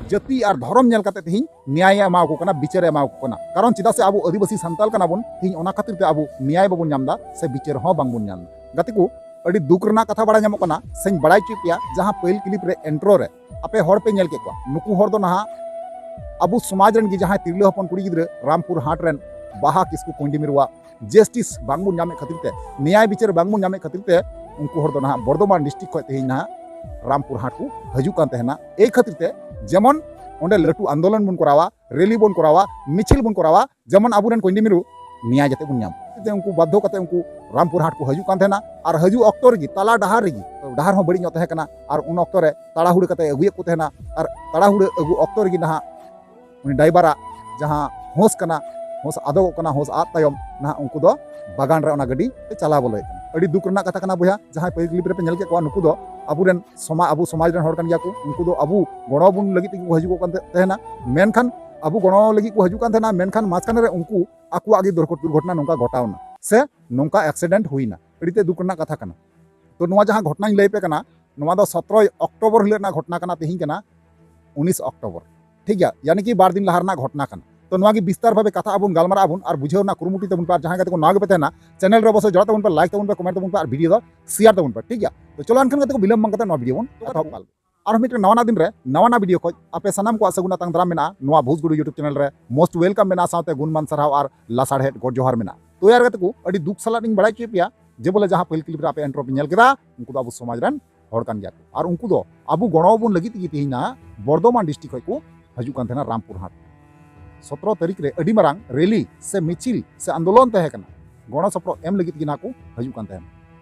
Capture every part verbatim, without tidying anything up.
ᱡᱟᱹᱛᱤ ᱟᱨ ᱫᱷᱚᱨᱚᱢ ᱧᱮᱞ ᱠᱟᱛᱮ ᱛᱮᱦᱮᱧ ᱱᱮᱭᱟᱭᱮ ᱮᱢᱟ ᱠᱚ ᱠᱟᱱᱟ, ᱵᱤᱪᱟᱹᱨᱮ ᱮᱢᱟ ᱠᱚ ᱠᱟᱱᱟ᱾ ᱠᱟᱨᱚᱱ ᱪᱮᱫᱟᱜ ᱥᱮ ᱟᱵᱚ ᱟᱹᱫᱤᱵᱟᱹᱥᱤ ᱥᱟᱱᱛᱟᱞ ᱠᱟᱱᱟ ᱵᱚᱱ, ᱛᱮᱦᱮᱧ ᱚᱱᱟ ᱠᱷᱟᱹᱛᱤᱨ ᱛᱮ ᱟᱵᱚ ᱱᱮᱭᱟᱭ ᱵᱟᱵᱚᱱ ᱧᱟᱢ ᱮᱫᱟ ᱥᱮ ᱵᱤᱪᱟᱹᱨ ᱦᱚᱸ ᱵᱟᱝᱵᱚᱱ ᱧᱟᱢ ᱮᱫᱟ᱾ ᱜᱟᱛᱮ ᱠᱚ, ᱟᱹᱰᱤ ᱫᱩᱠ ᱨᱮᱱᱟᱜ ᱠᱟᱛᱷᱟ ᱵᱟᱲᱟᱭ ᱧᱟᱢᱚᱜ ᱠᱟᱱᱟ, ᱥᱮᱧ ᱵᱟᱲᱟᱭ ᱦᱚᱪᱚᱭᱮᱫ ᱯᱮᱭᱟ, ᱡᱟᱦᱟᱸ ᱯᱟᱹᱦᱤᱞ ᱠᱞᱤᱯ ᱨᱮ ᱮᱱᱴᱨᱳ ᱨᱮ ᱟᱯᱮ ᱦᱚᱲ ᱯᱮ ᱧᱮᱞ ᱠᱮᱫ ᱠᱚᱣᱟ, ᱱᱩᱠᱩ ᱦᱚᱲ ᱫᱚ ᱱᱟᱦᱟᱜ ᱟᱵᱚ ᱥᱚᱢᱟᱡᱽ ᱨᱮᱱ ᱜᱮ ᱡᱟᱦᱟᱸᱭ ᱛᱤᱨᱞᱟᱹ ᱦᱚᱯᱚᱱ ᱠᱩᱲᱤ ᱜᱤᱫᱽᱨᱟᱹ ᱨᱟᱢᱯᱩᱨ ᱦᱟᱴ ᱨᱮᱱ ᱵᱟᱦᱟ ᱠᱤᱥᱠᱩ ᱠᱩᱧᱰᱤ ᱢᱤᱨᱩᱣᱟᱜ ᱡᱟᱥᱴᱤᱥ ᱵᱟᱝᱵᱚᱱ ᱧᱟᱢᱮᱫ ᱠᱷᱟᱹᱛᱤᱨ ᱛᱮ, ᱱᱮᱭᱟᱭ ᱵᱤᱪᱟᱹᱨ ᱵᱟᱝᱵᱚᱱ ᱧᱟᱢᱮᱫ ᱠᱷᱟᱹᱛᱤᱨ ᱛᱮ ᱩᱱᱠᱩ ᱦᱚᱲ ᱫᱚ ᱱᱟᱦᱟᱜ ᱵᱚᱨᱫᱷᱚᱢᱟᱱ ᱰᱤᱥᱴᱨᱤᱠᱴ ᱠᱷᱚᱱ ᱛᱮᱦᱮᱧ ᱱᱟᱦᱟᱜ ᱨᱟᱢᱯᱩᱨ ᱦᱟᱴ ᱠᱚ ᱦᱤᱡᱩᱜ ᱠᱟᱱ ᱛᱟᱦᱮᱱᱟ᱾ ᱮᱭ ᱠᱷᱟᱹᱛᱤᱨ ᱛᱮ ᱡᱮᱢᱚᱱ ᱚᱸᱰᱮ ᱞᱟᱹᱴᱩ ᱟᱱᱫᱳᱞᱚᱱ ᱵᱚᱱ ᱠᱚᱨᱟᱣᱟ, ᱨᱮᱞᱤ ᱵᱚᱱ ᱠᱚᱨᱟᱣᱟ, ᱢᱤᱪᱷᱤᱞ ᱵᱚᱱ ᱠᱚᱨᱟᱣᱟ, ᱡᱮᱢᱚᱱ ᱟᱵᱚᱨᱮᱱ ᱠᱩᱧᱰᱤ ᱢᱤᱨᱩ ᱱᱮᱭᱟᱭ ᱡᱟᱛᱮ ᱵᱚᱱ ᱧᱟᱢ᱾ ᱛᱮ ᱩᱱᱠᱩ ᱵᱟᱫᱽᱫᱷᱚ ᱠᱟᱛᱮ ᱩᱱᱠᱩ ᱨᱟᱢᱯᱩᱨ ᱦᱟᱴ ᱠᱚ ᱦᱤᱡᱩᱜ ᱠᱟᱱ ᱛᱟᱦᱮᱱᱟ᱾ ᱟᱨ ᱦᱤᱡᱩᱜ ᱚᱠᱛᱚ ᱨᱮᱜᱮ, ᱛᱟᱞᱟ ᱰᱟᱦᱟᱨ ᱨᱮᱜᱮ, ᱰᱟᱦᱟᱨ ᱦᱚᱸ ᱵᱟᱹᱲᱤᱡ ᱧᱚᱜ ᱛᱟᱦᱮᱸ ᱠᱟᱱᱟ, ᱟᱨ ᱩᱱ ᱚᱠᱛᱚ ᱨᱮ ᱛᱟᱲᱟᱦᱩᱲᱟᱹ ᱠᱟᱛᱮ ᱟᱹᱜᱩᱭᱮᱫ ᱠᱚ ᱛᱟᱦᱮᱱᱟ᱾ ᱟᱨ ᱛᱟᱲᱟᱦᱩᱲᱟᱹ ᱟᱹᱜᱩ ᱚᱠᱛᱚ ᱨᱮᱜᱮ ᱱᱟᱦᱟᱜ ᱩᱱᱤ ᱰᱟᱭᱵᱟᱨᱟᱜ ᱡᱟᱦᱟᱸ ᱦᱳᱥ ᱠᱟᱱᱟ, ᱦᱳᱥ ᱟᱫᱚᱜᱚᱜ ᱠᱟᱱᱟ, ᱦᱳᱥ ᱟᱫ ᱛᱟᱭᱚᱢ ᱱᱟᱦᱟᱜ ᱩᱱᱠᱩ ᱫᱚ ᱵᱟᱜᱟᱱ ᱨᱮ ᱚᱱᱟ ᱜᱟᱹᱰᱤ ᱛᱮ ᱪᱟᱞᱟᱣ ᱵᱚᱞᱚᱭᱮᱫ ᱠᱟᱱᱟ᱾ ᱟᱹᱰᱤ ᱫᱩᱠ ᱨᱮᱱᱟᱜ ᱠᱟᱛᱷᱟ ᱠᱟᱱᱟ ᱵᱚᱭᱦᱟ, ᱡᱟᱦᱟᱸᱭ ᱯᱟᱹᱦᱤᱞ ᱠᱞᱤᱯ ᱨᱮᱯᱮ ᱧᱮᱞ ᱠᱮᱫ ᱠᱚᱣᱟ, ᱱᱩᱠᱩ ᱫᱚ ᱟᱵᱚᱨᱮᱱ ᱥᱚᱢᱟ-, ᱟᱵᱚ ᱥᱚᱢᱟᱡᱽ ᱨᱮᱱ ᱦᱚᱲ ᱠᱟᱱ ᱜᱮᱭᱟ ᱠᱚ᱾ ᱩᱱᱠᱩ ᱫᱚ ᱟᱵᱚ ᱜᱚᱲᱚ ᱟᱵᱚᱱ ᱞᱟᱹᱜᱤᱫ ᱛᱮᱜᱮ ᱠᱚ ᱦᱤᱡᱩᱜ ᱠᱟᱱ ᱛᱟᱦᱮᱱᱟ, ᱢᱮᱱᱠᱷᱟᱱ ᱟᱵᱚ ᱜᱚᱲᱚ ᱞᱟᱹᱜᱤᱫ ᱠᱚ ᱦᱤᱡᱩᱜ ᱠᱟᱱ ᱛᱟᱦᱮᱱᱟ, ᱢᱮᱱᱠᱷᱟᱱ ᱢᱟᱡᱷᱠᱷᱟᱱᱮ ᱨᱮ ᱩᱱᱠᱩ ᱟᱠᱚᱣᱟᱜ ᱜᱮ ᱫᱩᱨᱜᱷᱚᱴ-, ᱫᱩᱨᱜᱷᱚᱴᱚᱱᱟ ᱱᱚᱝᱠᱟ ᱜᱷᱚᱴᱟᱣᱱᱟ ᱥᱮ ᱱᱚᱝᱠᱟ ᱮᱠᱥᱤᱰᱮᱱᱴ ᱦᱩᱭᱱᱟ᱾ ᱟᱹᱰᱤ ᱛᱮ ᱫᱩᱠ ᱨᱮᱱᱟᱜ ᱠᱟᱛᱷᱟ ᱠᱟᱱᱟ᱾ ᱛᱚ ᱱᱚᱣᱟ ᱡᱟᱦᱟᱸ ᱜᱷᱚᱴᱚᱱᱟᱧ ᱞᱟᱹᱭ ᱟᱯᱮ ᱠᱟᱱᱟ, ᱱᱚᱣᱟ ᱫᱚ ᱥᱚᱛᱨᱚᱭ ᱚᱠᱴᱳᱵᱚᱨ ᱦᱤᱞᱳᱜ ᱨᱮᱱᱟᱜ ᱜᱷᱚᱴᱚᱱᱟ ᱠᱟᱱᱟ, ᱛᱮᱦᱮᱧ ᱠᱟᱱᱟ ᱩᱱᱤᱥ ᱚᱠᱴᱳᱵᱚᱨ, ᱴᱷᱤᱠ ᱜᱮᱭᱟ, ᱭᱟᱱᱤ ᱠᱤ ᱵᱟᱨ ᱫᱤᱱ ᱞᱟᱦᱟ ᱨᱮᱱᱟᱜ ᱜᱷᱚᱴᱚᱱᱟ ᱠᱟᱱᱟ᱾ ᱛᱚ ᱱᱚᱣᱟ ᱜᱮ ᱵᱤᱥᱛᱟᱨ ᱵᱷᱟᱵᱮ ᱠᱟᱛᱷᱟ ᱟᱵᱚᱱ ᱜᱟᱞᱢᱟᱨᱟᱜ ᱟᱵᱚᱱ ᱟᱨ ᱵᱩᱡᱷᱟᱹᱣ ᱨᱮᱱᱟᱜ ᱠᱩᱨᱩᱢᱩᱴᱩ ᱛᱟᱵᱚᱱ ᱯᱮ᱾ ᱟᱨ ᱡᱟᱦᱟᱸᱭ ᱜᱟᱛᱮ ᱠᱚ ᱱᱟᱣᱟ ᱜᱮᱯᱮ ᱛᱟᱦᱮᱱᱟ, ᱪᱮᱱᱮᱞ ᱨᱮ ᱚᱵᱚᱥᱥᱳᱭ ᱡᱚᱲᱟᱜ ᱛᱟᱵᱚᱱ ᱯᱮ, ᱞᱟᱭᱤᱠ ᱛᱟᱵᱚᱱ ᱯᱮ, ᱠᱚᱢᱮᱱᱴ ᱛᱟᱵᱚᱱ ᱯᱮ ᱟᱨ ᱵᱷᱤᱰᱤᱭᱳ ᱫᱚ ᱥᱮᱭᱟᱨ ᱛᱟᱵᱚᱱ ᱯᱮ, ᱴᱷᱤᱠ ᱜᱮᱭᱟ? ᱛᱚ ᱪᱚᱞᱚ ᱮᱱᱠᱷᱟᱱ ᱜᱟᱛᱮ ᱠᱚ, ᱵᱤᱞᱚᱢ ᱵᱟᱝ ᱠᱟᱛᱮ ᱱᱚᱣᱟ ᱵᱷᱤᱰᱤᱭᱳ ᱵᱚᱱ ᱮᱛᱚᱦᱚᱵ ᱠᱟᱜ ᱞᱮᱜᱮ᱾ ᱟᱨᱦᱚᱸ ᱢᱤᱫᱴᱮᱱ ᱱᱟᱣᱟ ᱱᱟᱣᱟ ᱫᱤᱱ ᱨᱮ ᱱᱟᱣᱟ ᱱᱟᱣᱟ ᱵᱷᱤᱰᱤᱭᱳ ᱠᱷᱚᱡ ᱟᱯᱮ ᱥᱟᱱᱟᱢ ᱠᱚᱣᱟᱜ ᱥᱟᱹᱜᱩᱱ ᱟᱛᱟᱝ ᱫᱟᱨᱟᱢ ᱢᱮᱱᱟᱜᱼᱟ᱾ ᱱᱚᱣᱟ ᱵᱷᱩᱥᱜᱩᱰᱩ YouTube ᱪᱮᱱᱮᱞ ᱨᱮ most welcome ᱢᱮᱱᱟᱜᱼᱟ, ᱥᱟᱶᱛᱮ ᱜᱩᱱᱢᱟᱱ ᱥᱟᱨᱦᱟᱣ ᱟᱨ ᱞᱟᱥᱟᱲᱦᱮᱫ ᱜᱚᱰ ᱡᱚᱦᱟᱨ ᱢᱮᱱᱟᱜᱼᱟ᱾ ᱛᱚ ᱭᱟᱨ ᱜᱟᱛᱮ ᱠᱚ, ᱟᱹᱰᱤ ᱫᱩᱠ ᱥᱟᱞᱟᱜ ᱤᱧ ᱵᱟᱲᱟᱭ ᱦᱚᱪᱚᱭᱮᱫ ᱯᱮᱭᱟ ᱡᱮ ᱵᱚᱞᱮ ᱡᱟᱦᱟᱸ ᱯᱟᱹᱦᱤᱞ ᱠᱞᱤᱯ ᱨᱮ ᱟᱯᱮ ᱮᱱᱴᱨᱳ ᱯᱮ ᱧᱮᱞ ᱠᱮᱫᱟ, ᱩᱱᱠᱩ ᱫᱚ ᱟᱵᱚ ᱥᱚᱢᱟᱡᱽ ᱨᱮᱱ ᱦᱚᱲ ᱠᱟᱱ ᱜᱮᱭᱟ ᱠᱚ᱾ ᱟᱨ ᱩᱱᱠᱩ ᱫᱚ ᱟᱵᱚ ᱜᱚᱲᱚ ᱟᱵᱚᱱ ᱞᱟᱹᱜᱤᱫ ᱛᱮᱜᱮ ᱛᱮᱦᱮᱧ ᱱᱟ ᱵᱚᱨᱫᱷᱚᱢᱟᱱ ᱰᱤᱥᱴᱨᱤᱠᱴ ᱠᱷᱚᱡ ᱠᱚ ᱦᱤᱡᱩᱜ ᱠᱟᱱ ᱛᱟᱦᱮᱱᱟ ᱨᱟᱢᱯᱩᱨ ᱦᱟᱴ᱾ ᱥᱚᱛᱨᱚ ᱛᱟᱹᱨᱤᱠᱷ ᱨᱮ ᱟᱹᱰᱤ ᱢᱟᱨᱟᱝ ᱨᱮᱞᱤ ᱥᱮ ᱢᱤᱪᱷᱤᱞ ᱥᱮ ᱟᱱᱫᱳᱞᱚᱱ ᱛᱟᱦᱮᱸ ᱠᱟᱱᱟ, ᱜᱚᱲᱚ ᱥᱚᱯᱚᱦᱚᱫ ᱮᱢ ᱞᱟᱹᱜᱤᱫ ᱜᱮ ᱱᱟ ᱠᱚ ᱦᱤᱡᱩᱜ ᱠᱟᱱ ᱛᱟᱦᱮᱱᱟ᱾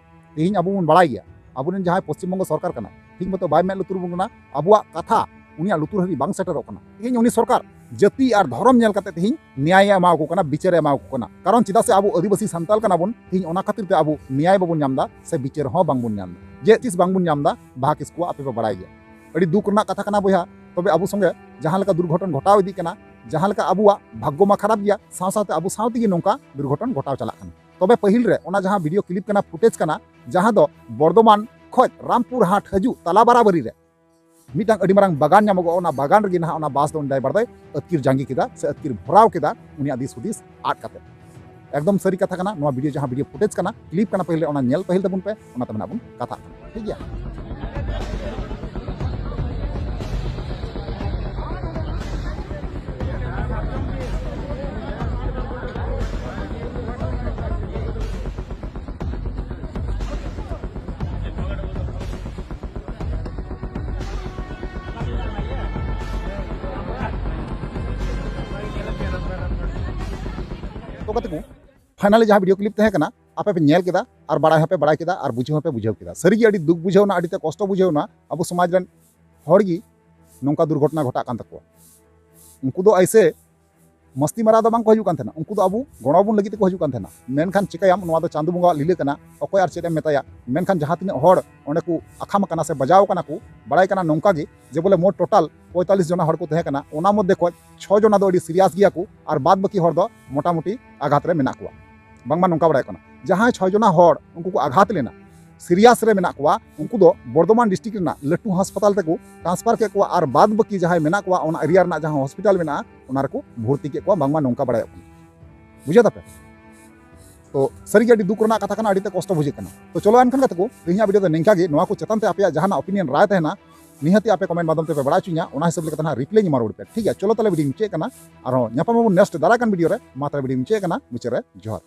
ᱛᱮᱦᱮᱧ ᱟᱵᱚ ᱵᱚᱱ ᱵᱟᱲᱟᱭ ᱜᱮᱭᱟ, ᱟᱵᱚᱨᱮᱱ ᱡᱟᱦᱟᱸᱭ ᱯᱚᱥᱪᱤᱢ ᱵᱚᱝᱜᱚ ᱥᱚᱨᱠᱟᱨ ᱠᱟᱱᱟ, ᱴᱷᱤᱠ ᱢᱚᱛᱚ ᱵᱟᱭ ᱢᱮᱫ ᱞᱩᱛᱩᱨ ᱵᱚᱱ ᱠᱟᱱᱟ, ᱟᱵᱚᱣᱟᱜ ᱠᱟᱛᱷᱟ ᱩᱱᱤᱭᱟᱜ ᱞᱩᱛᱩᱨ ᱦᱟᱹᱵᱤᱡ ᱵᱟᱝ ᱥᱮᱴᱮᱨᱚᱜ ᱠᱟᱱᱟ᱾ ᱛᱮᱦᱮᱧ ᱩᱱᱤ ᱥᱚᱨᱠᱟᱨ ᱡᱟᱹᱛᱤ ᱟᱨ ᱫᱷᱚᱨᱚᱢ ᱧᱮᱞ ᱠᱟᱛᱮ ᱛᱮᱦᱮᱧ ᱱᱮᱭᱟᱭᱮ ᱮᱢᱟ ᱠᱚ ᱠᱟᱱᱟ, ᱵᱤᱪᱟᱹᱨᱮ ᱮᱢᱟ ᱠᱚ ᱠᱟᱱᱟ᱾ ᱠᱟᱨᱚᱱ ᱪᱮᱫᱟᱜ ᱥᱮ ᱟᱵᱚ ᱟᱹᱫᱤᱵᱟᱹᱥᱤ ᱥᱟᱱᱛᱟᱞ ᱠᱟᱱᱟ ᱵᱚᱱ, ᱛᱮᱦᱮᱧ ᱚᱱᱟ ᱠᱷᱟᱹᱛᱤᱨ ᱛᱮ ᱟᱵᱚ ᱱᱮᱭᱟᱭ ᱵᱟᱵᱚᱱ ᱧᱟᱢ ᱮᱫᱟ ᱥᱮ ᱵᱤᱪᱟᱹᱨ ᱦᱚᱸ ᱵᱟᱝᱵᱚᱱ ᱧᱟᱢ ᱮᱫᱟ᱾ ᱡᱮ ᱪᱤᱥ ᱵᱟᱝᱵᱚᱱ ᱧᱟᱢ ᱮᱫᱟ, ᱵᱟᱦᱟ ᱠᱤᱥᱠᱩᱣᱟᱜ ᱟᱯᱮ ᱯᱮ ᱵᱟᱲᱟᱭ ᱜᱮᱭᱟ᱾ ᱟᱹᱰᱤ ᱫᱩᱠ ᱨᱮᱱᱟᱜ ᱠᱟᱛᱷᱟ ᱠᱟᱱᱟ ᱵᱚᱭᱦᱟ᱾ ᱛᱚᱵᱮ ᱟᱵᱚ ᱥᱚᱸᱜᱮ ᱡᱟᱦᱟᱸ ᱞᱮᱠᱟ ᱫᱩᱨᱜᱷᱚᱴᱚᱱ ᱜᱷᱚᱴᱟᱣ ᱤᱫᱤᱜ ᱠᱟᱱᱟ, ᱡᱟᱦᱟᱸ ᱞᱮᱠᱟ ᱟᱵᱚᱣᱟᱜ ᱵᱷᱟᱜᱽᱜᱚ ᱢᱟ ᱠᱷᱟᱨᱟᱯ ᱜᱮᱭᱟ, ᱥᱟᱶ ᱥᱟᱶᱛᱮ ᱟᱵᱚ ᱥᱟᱶ ᱛᱮᱜᱮ ᱱᱚᱝᱠᱟ ᱫᱩᱨᱜᱷᱚᱴᱚᱱ ᱜᱷᱚᱴᱟᱣ ᱪᱟᱞᱟᱜ ᱠᱟᱱᱟ᱾ ᱛᱚᱵᱮ ᱯᱟᱹᱦᱤᱞ ᱨᱮ ᱚᱱᱟ ᱡᱟᱦᱟᱸ ᱵᱷᱤᱰᱤᱭᱳ ᱠᱞᱤᱯ ᱠᱟᱱᱟ, ᱯᱷᱩᱴᱮᱡᱽ ᱠᱟᱱᱟ, ᱡᱟᱦᱟᱸ ᱫᱚ ᱵᱚᱨᱫᱷᱚᱢᱟᱱ ᱠᱷᱚᱡ ᱨᱟᱢᱯᱩᱨ ᱦᱟᱴ ᱦᱤᱡᱩᱜ ᱛᱟᱞᱟ ᱵᱟᱨᱟᱵᱟᱨᱤ ᱨᱮ ᱢᱤᱫᱴᱟᱝ ᱟᱹᱰᱤ ᱢᱟᱨᱟᱝ ᱵᱟᱜᱟᱱ ᱧᱟᱢᱚᱜᱼᱟ, ᱚᱱᱟ ᱵᱟᱜᱟᱱ ᱨᱮᱜᱮ ᱱᱟᱦᱟᱜ ᱚᱱᱟ ᱵᱟᱥ ᱫᱚ ᱩᱱᱤ ᱰᱨᱟᱭᱵᱷᱟᱨ ᱫᱚᱭ ᱟᱹᱛᱠᱤᱨ ᱡᱟᱸᱜᱮ ᱠᱮᱫᱟ ᱥᱮ ᱟᱹᱛᱠᱤᱨ ᱵᱷᱚᱨᱟᱣ ᱠᱮᱫᱟ ᱩᱱᱤᱭᱟᱜ ᱫᱤᱥ ᱦᱩᱫᱤᱥ ᱟᱫ ᱠᱟᱛᱮ᱾ ᱮᱠᱫᱚᱢ ᱥᱟᱹᱨᱤ ᱠᱟᱛᱷᱟ ᱠᱟᱱᱟ, ᱱᱚᱣᱟ ᱵᱷᱤᱰᱤᱭᱳ ᱡᱟᱦᱟᱸ ᱵᱷᱤᱰᱤᱭᱳ ᱯᱷᱩᱴᱮᱡᱽ ᱠᱟᱱᱟ, ᱠᱞᱤᱯ ᱠᱟᱱᱟ, ᱯᱟᱹᱦᱤᱞ ᱨᱮ ᱚᱱᱟ ᱧᱮᱞ ᱯᱟᱹᱦᱤᱞ ᱛᱟᱵᱚᱱ ᱯᱮ, ᱚᱱᱟ ᱛᱟᱭᱚᱢ ᱱᱟᱜ ᱵᱚᱱ ᱠᱟᱛᱷᱟᱜ ᱠᱟᱱᱟ, ᱴᱷᱤᱠ ᱜᱮᱭᱟ? ᱛᱚ ᱜᱟᱛᱮ ᱠᱚ, ᱯᱷᱟᱭᱱᱟᱞᱤ ᱡᱟᱦᱟᱸ ᱵᱷᱤᱰᱤᱭᱳ ᱠᱞᱤᱯ ᱛᱟᱦᱮᱸ ᱠᱟᱱᱟ, ᱟᱯᱮ ᱯᱮ ᱧᱮᱞ ᱠᱮᱫᱟ ᱟᱨ ᱵᱟᱲᱟᱭ ᱦᱚᱸᱯᱮ ᱵᱟᱲᱟᱭ ᱠᱮᱫᱟ ᱟᱨ ᱵᱩᱡᱷᱟᱹᱣ ᱦᱚᱸᱯᱮ ᱵᱩᱡᱷᱟᱹᱣ ᱠᱮᱫᱟ᱾ ᱥᱟᱹᱨᱤᱜᱮ ᱟᱹᱰᱤ ᱫᱩᱠ ᱵᱩᱡᱷᱟᱹᱣ ᱮᱱᱟ, ᱟᱹᱰᱤ ᱛᱮ ᱠᱚᱥᱴᱚ ᱵᱩᱡᱷᱟᱹᱣ ᱮᱱᱟ᱾ ᱟᱵᱚ ᱥᱚᱢᱟᱡᱽ ᱨᱮᱱ ᱦᱚᱲ ᱜᱮ ᱱᱚᱝᱠᱟ ᱫᱩᱨᱜᱷᱚᱴᱚᱱᱟ ᱜᱷᱚᱴᱟᱜ ᱠᱟᱱ ᱛᱟᱠᱚᱣᱟ᱾ ᱩᱱᱠᱩ ᱫᱚ ᱟᱭᱥᱮ ᱢᱟᱥᱛᱤ ᱢᱟᱨᱟ ᱫᱚ ᱵᱟᱝ ᱠᱚ ᱦᱤᱡᱩᱜ ᱠᱟᱱ ᱛᱟᱦᱮᱱᱟ, ᱩᱱᱠᱩ ᱫᱚ ᱟᱵᱚ ᱜᱚᱲᱚ ᱟᱵᱚᱱ ᱞᱟᱹᱜᱤᱫ ᱛᱮᱠᱚ ᱦᱤᱡᱩᱜ ᱠᱟᱱ ᱛᱟᱦᱮᱱᱟ᱾ ᱢᱮᱱᱠᱷᱟᱱ ᱪᱤᱠᱟᱹᱭᱟᱢ, ᱱᱚᱣᱟ ᱫᱚ ᱪᱟᱸᱫᱚ ᱵᱚᱸᱜᱟᱣᱟᱜ ᱞᱤᱞᱟᱹ ᱠᱟᱱᱟ, ᱚᱠᱚᱭ ᱟᱨ ᱪᱮᱫ ᱮᱢ ᱢᱮᱛᱟᱭᱟ᱾ ᱢᱮᱱᱠᱷᱟᱱ ᱡᱟᱦᱟᱸ ᱛᱤᱱᱟᱹᱜ ᱦᱚᱲ ᱚᱸᱰᱮ ᱠᱚ ᱟᱠᱟᱢ ᱟᱠᱟᱱᱟ ᱥᱮ ᱵᱟᱡᱟᱣ ᱟᱠᱟᱱᱟ ᱠᱚ, ᱵᱟᱲᱟᱭ ᱠᱟᱱᱟ ᱱᱚᱝᱠᱟ ᱜᱮ ᱡᱮ ᱵᱚᱞᱮ ᱢᱳᱴ ᱴᱳᱴᱟᱞ ᱯᱚᱸᱭᱛᱟᱞᱞᱤᱥ ᱡᱚᱱᱟ ᱦᱚᱲ ᱠᱚ ᱛᱟᱦᱮᱸ ᱠᱟᱱᱟ, ᱚᱱᱟ ᱢᱚᱫᱽᱫᱷᱮ ᱠᱷᱚᱱ ᱪᱷᱚ ᱡᱚᱱᱟ ᱫᱚ ᱟᱹᱰᱤ ᱥᱤᱨᱤᱭᱟᱥ ᱜᱮᱭᱟ ᱠᱚ ᱟᱨ ᱵᱟᱫ ᱵᱟᱹᱠᱤ ᱦᱚᱲ ᱫᱚ ᱢᱚᱴᱟᱢᱩᱴᱤ ᱟᱜᱷᱟᱛ ᱨᱮ ᱢᱮᱱᱟᱜ ᱠᱚᱣᱟ᱾ ᱵᱟᱝᱢᱟ ᱱᱚᱝᱠᱟ ᱵᱟᱲᱟᱭ ᱠᱟᱱᱟ, ᱡᱟᱦᱟᱸᱭ ᱪᱷᱚᱭ ᱡᱚᱱᱟ ᱦᱚᱲ ᱩᱱᱠᱩ ᱠᱚ ᱟᱜᱷᱟᱛ ᱞᱮᱱᱟ, ᱥᱤᱨᱤᱭᱟᱥ ᱨᱮ ᱢᱮᱱᱟᱜ ᱠᱚᱣᱟ, ᱩᱱᱠᱩ ᱫᱚ ᱵᱚᱨᱫᱷᱚᱢᱟᱱ ᱰᱤᱥᱴᱨᱤᱠᱴ ᱨᱮᱱᱟᱜ ᱞᱟᱹᱴᱩ ᱦᱟᱥᱯᱟᱛᱟᱞ ᱛᱮᱠᱚ ᱴᱨᱟᱱᱥᱯᱷᱟᱨ ᱠᱮᱫ ᱠᱚᱣᱟ ᱟᱨ ᱵᱟᱫ ᱵᱟᱹᱠᱤ ᱡᱟᱦᱟᱸᱭ ᱢᱮᱱᱟᱜ ᱠᱚᱣᱟ ᱚᱱᱟ ᱮᱨᱤᱭᱟ ᱨᱮᱱᱟᱜ ᱡᱟᱦᱟᱸ ᱦᱚᱥᱯᱤᱴᱟᱞ ᱢᱮᱱᱟᱜᱼᱟ ᱚᱱᱟ ᱨᱮᱠᱚ ᱵᱷᱚᱨᱛᱤ ᱠᱮᱫ ᱠᱚᱣᱟ, ᱵᱟᱝᱢᱟ ᱱᱚᱝᱠᱟ ᱵᱟᱲᱟᱭᱚᱜ ᱠᱟᱱᱟ᱾ ᱵᱩᱡᱷᱟᱹᱣ ᱫᱟᱯᱮ? ᱛᱚ ᱥᱟᱹᱨᱤᱜᱮ ᱟᱹᱰᱤ ᱫᱩᱠ ᱨᱮᱱᱟᱜ ᱠᱟᱛᱷᱟ ᱠᱟᱱᱟ, ᱟᱹᱰᱤ ᱛᱮ ᱠᱚᱥᱴᱚ ᱵᱩᱡᱷᱟᱹᱜ ᱠᱟᱱᱟ᱾ ᱛᱚ ᱪᱚᱞᱚ ᱮᱱᱠᱷᱟᱱ ᱜᱟᱛᱮ ᱠᱚ, ᱛᱮᱦᱮᱧᱟᱜ ᱵᱷᱤᱰᱤᱭᱳ ᱫᱚ ᱱᱤᱝᱠᱟ ᱜᱮ᱾ ᱱᱚᱣᱟ ᱠᱚ ᱪᱮᱛᱟᱱ ᱛᱮ ᱟᱯᱮᱭᱟᱜ ᱡᱟᱦᱟᱱᱟᱜ ᱚᱯᱤᱱᱤᱭᱚᱱ ᱨᱟᱭ ᱛᱟᱦᱮᱱᱟ, ᱱᱤᱦᱟᱹᱛᱤ ᱟᱯᱮ ᱠᱚᱢᱮᱱᱴ ᱢᱟᱫᱽᱫᱷᱚᱢ ᱛᱮᱯᱮ ᱵᱟᱲᱟᱭ ᱦᱚᱪᱚᱧᱟ, ᱚᱱᱟ ᱦᱤᱥᱟᱹᱵ ᱞᱮᱠᱟᱛᱮ ᱱᱟᱦᱟᱜ ᱨᱤᱯᱞᱟᱭ ᱤᱧ ᱮᱢᱟ ᱨᱩᱣᱟᱹᱲ ᱯᱮ, ᱴᱷᱤᱠ ᱜᱮᱭᱟ? ᱪᱚᱞᱚ ᱛᱟᱦᱞᱮ ᱵᱷᱤᱰᱤᱭᱳ ᱢᱩᱪᱟᱹᱫ ᱠᱟᱱᱟ, ᱟᱨᱦᱚᱸ ᱧᱟᱯᱟᱢ ᱟᱵᱚᱱ ᱱᱮᱠᱥᱴ ᱫᱟᱨᱟᱭ ᱠᱟᱱ ᱵᱷᱤᱰᱤᱭᱳ ᱨᱮ᱾ ᱢᱟ ᱛᱟᱦᱞᱮ ᱵᱷᱤᱰᱤᱭᱳ ᱢᱩᱪᱟᱹᱫ ᱠᱟᱱᱟ, ᱢᱩᱪᱟᱹᱫ ᱨᱮ ᱡᱚᱦᱟᱨ᱾